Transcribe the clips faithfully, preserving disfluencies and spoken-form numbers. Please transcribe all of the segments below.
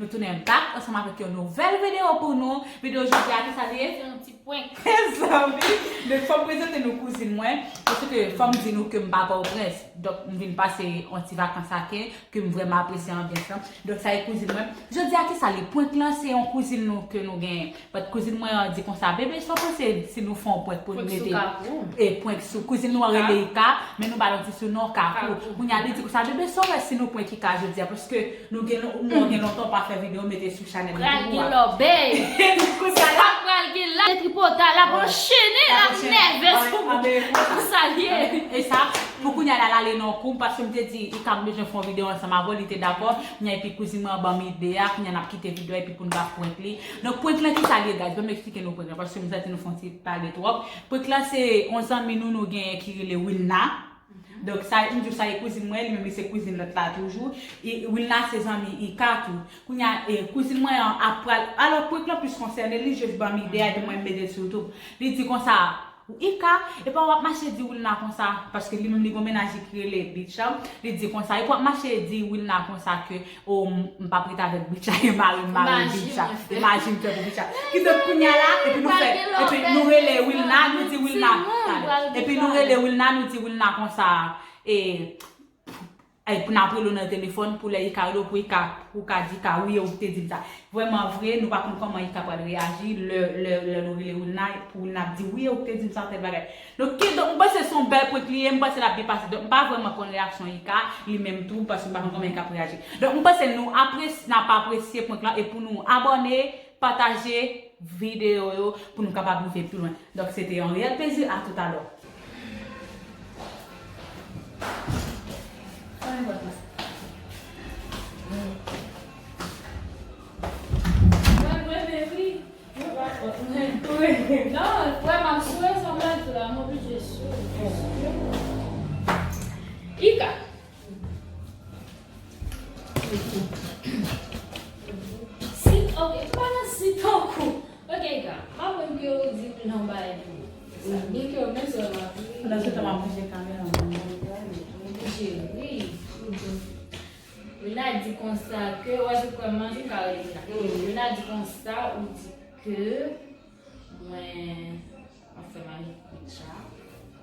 Nou tounen back ansanm avèk yon nouvèl videyo pou nou. Videyo jodi a, kisa li ye? Se yon ti prank. Mezanmi, donk fò m prezante nou kouzin mwen, paske fò m di nou ke m pa Pòtoprens. Donk, m vin pase yon ti vakans aken, ke m vrèman apresye anbyans lan. Donk, sa e kouzin mwen. Jodi a, kisa li? Prank lan, se yon kouzin nou ke nou genyen. But kouzin mwen an di konsa, bebe, sa w panse si nou fè yon prank pou nou mete e prank sou kouzin nou an rele Ika, men nou ba l yon ti surnom Kakou. Kounye a, li di konsa, bebe, sa w wè si nou prank Ika jodi a, paske nou gen, nou gen lontan pa fè videyo mete sou chanèl YouTube a. Pral gen lòbèy. Kounye a la, pral gen la tripotay, l ap anchene, l ap nève sou mwen. Sa l ye. E sa, pou kounye a la, l ale nan kou, paske m te di, Ika, m bezwen fè yon videyo ansanm avè w, li te dakò. Kounye a, epi kouzin mwen an ban m ide a, kounye a, n ap kite videyo a, epi pou n ka prank li. Donk, prank lan, kisa l ye, guys? Ban m eksplike nou prank lan, paske m santi nou fè yon ti pale twòp. Prank lan, se yon zanmi nou, nou genyen ki rele Wilna. Donk, sa, m di w sa e kouzin mwen, li menm li se kouzin lòt la toujou. E Wilna se zanmi Ika tou. Kounye a, e, kouzin mwen an ap pral, alò, prank lan plis konsène li, jis ban m ide a, epi mwen m mete l sou YouTube. Li di konsa, Ika, epa w ap mache di Wilna konsa, paske li menm li gon mennaj li ki rele Bicha. Li di konsa, epa w ap mache di Wilna konsa ke, o, m, m p ap rete avèk Bicha, e mari m mare Bicha. E maji m fè pou Bicha. Kidonk kounye a la, epi nou fè, epi nou rele Wilna, nou di Wilna, epi nou rele Wilna, nou di Wilna konsa, e, Ay, pou n ap rele w nan telefòn, pou lè Ika rele w, pou Ika, pou w ka di Ika, wi, e ou ki te di m sa. Vrèman vre, nou pa konn kòman Ika pral reyaji lè, lè, lè nou rele Wilna, pou Wilna ap di, wi, e ou ki te di m sa, tèl bagay. Donk, kidonk, m panse se yon bèl prank li ye, m panse l ap byen pase. Donk, m pa vrèman konn reyaksyon Ika, li menm tou, paske m pa konn kòman Ika ap reyaji. Donk, m panse nou apres-, n ap apresye prank lan, e pou nou abòne, pataje videyo yo pou nou kapab rive pi lwen. Donk, se te yon reyèl plezi. A toutalè. Non, frè, m ap souri, sa m pral di la, m oblije souri. Ika. Si, ok, m pa nan si tankou. Ok, Ika, m aprann ke ou di m nan bay tou. Sa byen ke ou menm se w ap ri. Pandan se tan m ap bouje kamera mwen. Ou oblije ri. Wilna di konsa ke, w ap di kòman, m ka rele Wilna. Wilna di konsa, ou di ke mwen M ap fè maji pou Bicha.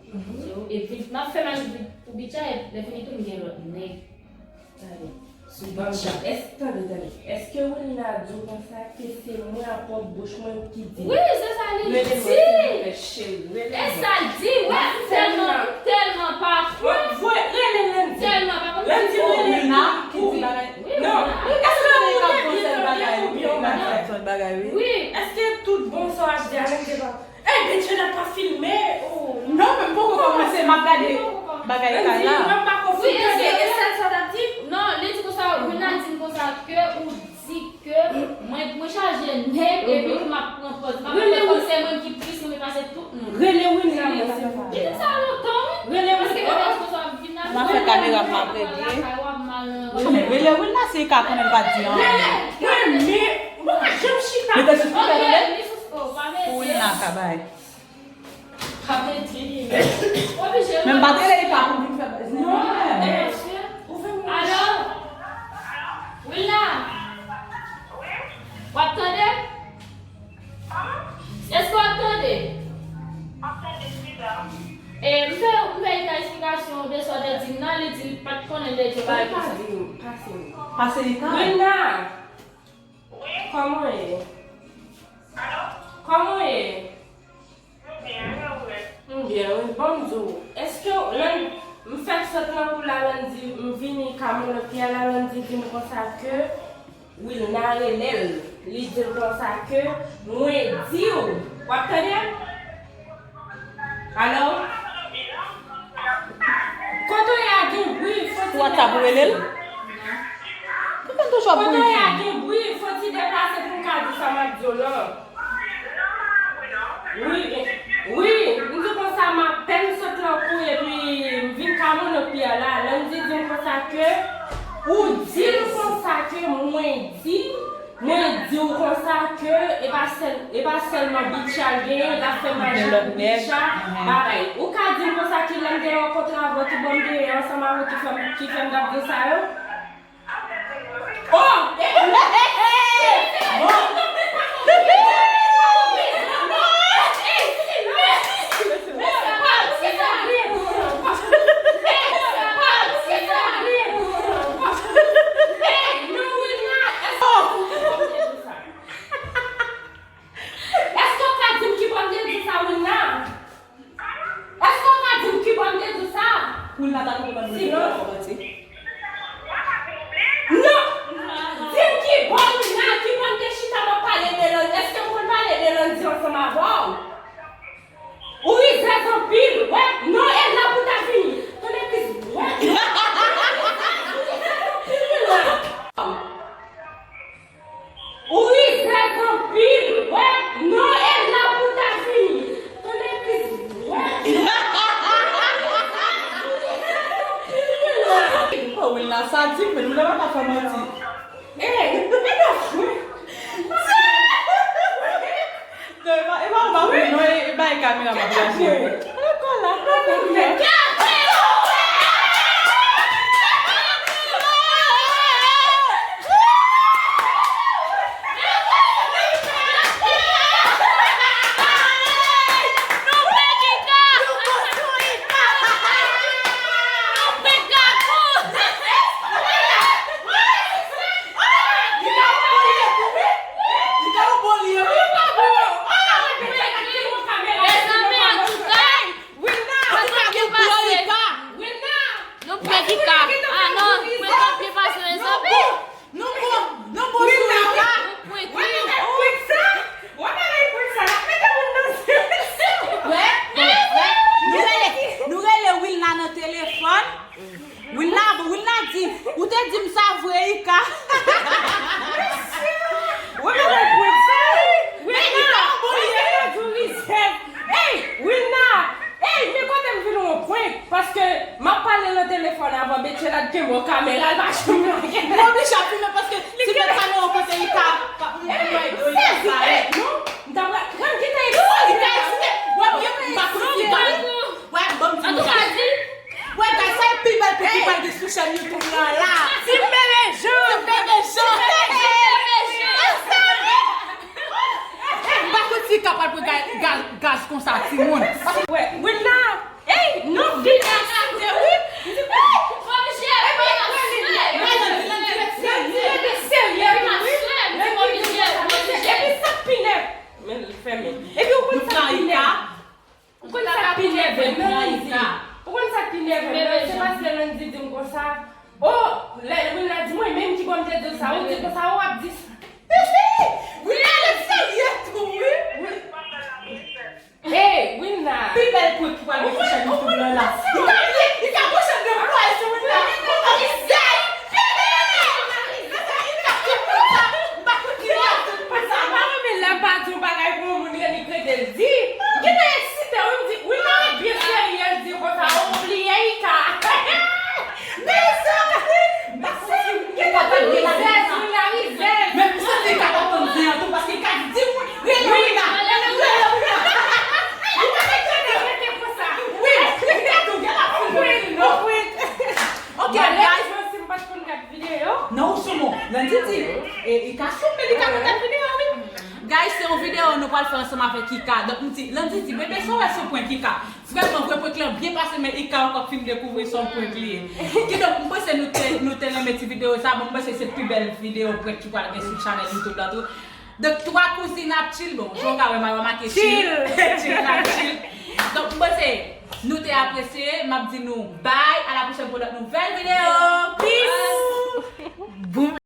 So, epi, m ap fè maji pou, pou Bicha, e lè fini tou, m gen lòt nèg sou Bicha. Èske, tande, tande. Èske Wilna di w konsa ke se mwen ak pwòp bouch mwen ki di? Wi, se sa li di. E sa l di, wè, tèlman, tèlman pa kwè. Tèlman pa kwè. Wi, Wilna. Non, èske ou te ka di yon bagay, wi. Èske tout bon sa w ap di a menm te pa Ey, Betchenna pa filme. Oh. Non, men m poko kòmanse, m ap gade bagay kay la. Wi, e se, e sèl sa w t ap di? Non, li di konsa, Wilna di m konsa ke ou di ke mwen, mwen chaje nèg, epi m ap pran pòz. M ap fè kòm se mwen ki plis renmen pase tout moun. Rele Wilna, mwen se. Li di sa lontan, wi. Rele Wilna. Paske mwen di konsa, w ap vin la. M ap fè kamera m ap regle. Rele Wilna, si l ka konnen l pa di anyen. Rele, mwen, mwen pa janm chita. Mete sou speaker, tande. Pou Wilna ka bay. Men m pa t rele Ika pou vin fè buzz, non. Alo? Wilna? W ap tande? Èske w ap tande? E, m fè, m fè Ika eksplikasyon de sa w te di m nan, li di l pa t konnen de Djo bagay konsa. Pase Ika. Wilna! Kòman w ye? Alo? Kòman w ye? M byen, wi, ou menm? M byen, wi. Bon, m di w, èske lè m, m fèk sot nan kou la, Landy, m vini ka mononpyè la, Landy di m konsa ke Wilna rele l. Li di l konsa ke mwen di w. W ap tande? Alo? Kote w ye a gen bri, fò ti depase. Pou WhatsApp ou rele l? Kote w ye a gen bri, fò ti depase pou m ka di sa m ap di w lan. Wi, wi, m di konsa m apèn sot nan kou epi m vin ka mononpyè la. Landy di m konsa ke ou di l konsa ke mwen di Mwen di w konsa ke e pa sèl, e pa sèlman Bicha l genyen, l ap fè maji pou Bicha, bagay. Ou ka di m konsa ki lè m te rankontre avè w, ki bò m te ye ansanm avè w ki fè m, ki fè m t ap di w sa yo? Oh! E, e, e, e, Pil, wè, non, e la pou ta fini. Tonnè plis, wè. Oh, Wilna sadik, men Wilna pa ka fè manti. Ey, e pa fwe. Non, e pa, e pa, e pa fwe, non, e, e bay kamera m ap rache. Ankò la, ankò la. Nou prank Ika. Ah non, prank ap byen pase, mezanmi. Nou bon, nou bon sou Ika. Nou prank li. Wè, wè, wè. Nou rele, nou rele Wilna nan telefòn. Wilna, bon, Wilna di, ou te di m sa vre, Ika. Wè, wè, wè, wè. Ey, Ika, ou bon ye. Ey, Wilna. Ey, men kote m vin yon prank, paske m ap pale nan telefòn avan, Betye la t kenbe yon kamera, l pa janm lage. Mwen oblije ap filme paske ti bèt sa nou kote Ika, pa pou mwen do Ika sa. Ey, non, m ta pral, gade Ika eksite. Ika eksite. Wè, m pa konn Ika. Wè, ban m di nou sa. Wè, guys, sa e pi bèl prank ki pral gen sou chèn YouTube lan la. Team Bebe Jean. Team Bebe Jean. Team Bebe Jean. M pa konn si Ika pral pran gaz, gaz, gaz konsa, timoun. Wè, Wilna, ey, non, Wilna eksite, wi. M di, ey, Wilna te serye, wi. Epi sa k pi nèv. Men l fèmen. Epi ou konn sa k pi nèv. Ou konn sa k pi nève m nan Landy? Ou konn sa k pi nève m nan? Se paske Landy di m konsa, o, lè Wilna di mwen, menm ki bò m te di w sa, ou di konsa, o, w ap di sa. Wilna, lè serye tou, wi. Ey, Wilna. Pi bèl prank ki pral gen sou chèn YouTube lan la. Li ka, li ka pwochen de pwazon la. Li sèl. Li ka tout konsa. M pa konn ki li ka tout konsa. M pa renmen lè m pa di yon bagay pou yon moun, li rete l di. Gentan eksite, wi, m di, wi, non, li byen serye, l di konsa, o, m bliye Ika. Mezanmi, m pa santi m gentan tann rizèz, wi, la rizèz. Men m santi Ika t ap tann zen an tou, paske Ika di, di, wi, rele Wilna, rele Wilna. Ou pa te tande rete konsa. Wi, Ika tou, gen la filme wi, non. Ok, guys. Mwen si m pa t konn gad videyo. Non, ou sou non. Landy di, e, Ika sou, men Ika konn gad videyo, wi. Guys, se yon videyo nou pral fè ansanm avèk Ika. Donk, m di, Landy di, bebe, sa w wè sou prank Ika? Vrèman, vre prank lan byen pase, men Ika ankò k fin dekouvri se yon prank li ye. Kidonk, m panse nou te, nou te renmen ti videyo sa. Bon, m panse se pi bèl videyo prank ki pral gen sou chanèl YouTube la tou. Donk, twa kouzin ap chill, bon, jan w ka wè, m a remake chill. Chill. Chill la, chill. Donk, m panse nou te apresye, m ap di nou bye, à la prochaine pour notre nouvelle vidéo. Peace. Boom.